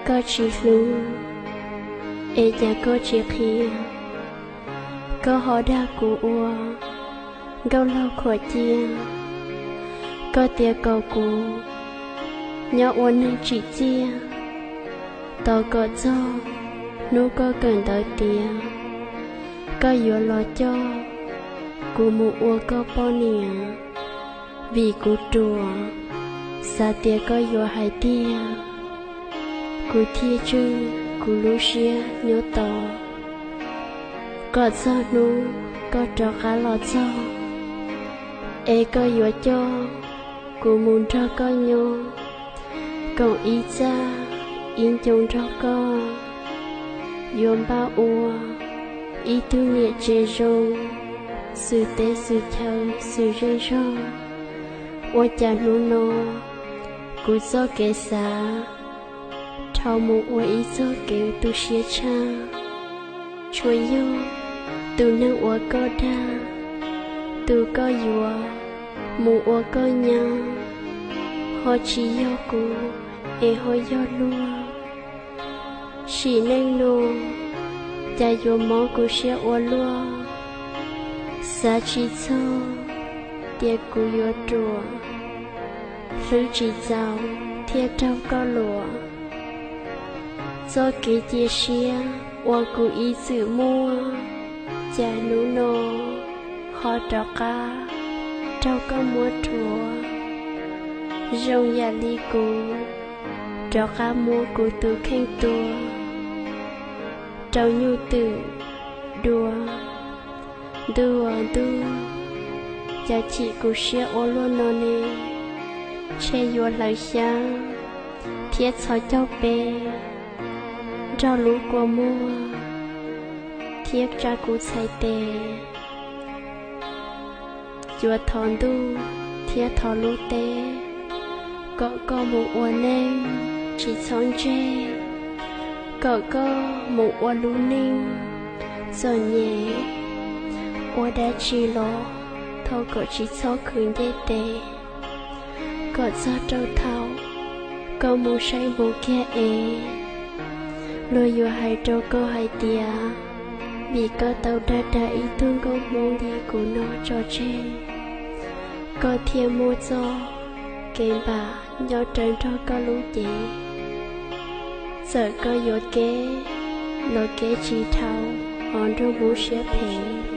Koj tsis hlub, es cas koj tsis qhia? Koj ho dag kuv ua nkauj laug khuam cia. Koj tias kom kuv nyob ua neeg tsim txiaj, tos kom txog hnub koj kawm ntawv tiav, koj yuav los coj kuv mus ua koj poj niam. Vim kuv ruam, xav tias koj yuav hais tiag, kuv thiaj tswj kuv lub siab nyob tos. Kom txog hnub koj rov qab los txog, es koj yuav coj kuv mus nrog koj nyob, koom ib txaj ib ncoo nrog koj, yuav npaj ua ib tug niam tsev zoo, xwm teb xwm chaw xwm zeej zog. Ua cas hnub no kuv txoj kev xav dhau mus ua ib txoj kev tu siab tshaj. Tsuas yog tus neeg uas koj dag, tus koj yuav mus ua koj nyab, ho tsis yog kuv, es ho yog luag. Sim neej no, cas yuav mob kuv siab ua luaj. Xav tsis txog tias kuv yuav ruam, hlwb tsis txaus thiaj raug koj luam. Txoj kev cia siab uas kuv ib txwm muaj, cas hnub no ho rov qab raug koj muab rhuav. Zoo yam li kuv rov qab muab kuv tus kheej tua rau nyuj twm dua. Ntuj aw ntuj, cas chim kuv siab ua luaj no ne? Ntshe yuav hlawv xyab thiab txhos caug peb, nrog lub kua muag thiab tsa kuv txhais tes. Yuav thov ntuj thiab thov lub teb, kom koj mus ua neej tsis txhob ntseg, kom koj mus ua lub neej txom nyem, ua dab tsi los thov kom tsis txhob khwv ncej tes, kom txog rau thaum koj mus saib npus kiag es luag yuav hais rau koj hais tias, vim koj tau dag dag ib tug nkauj Hmoob li kuv no tso tseg, koj thiaj muaj txoj kev npam nyob rawv nrog koj lub cev. Txawm koj yuav keb los keb tsis dhau, ho nrog Hmoob siab phem.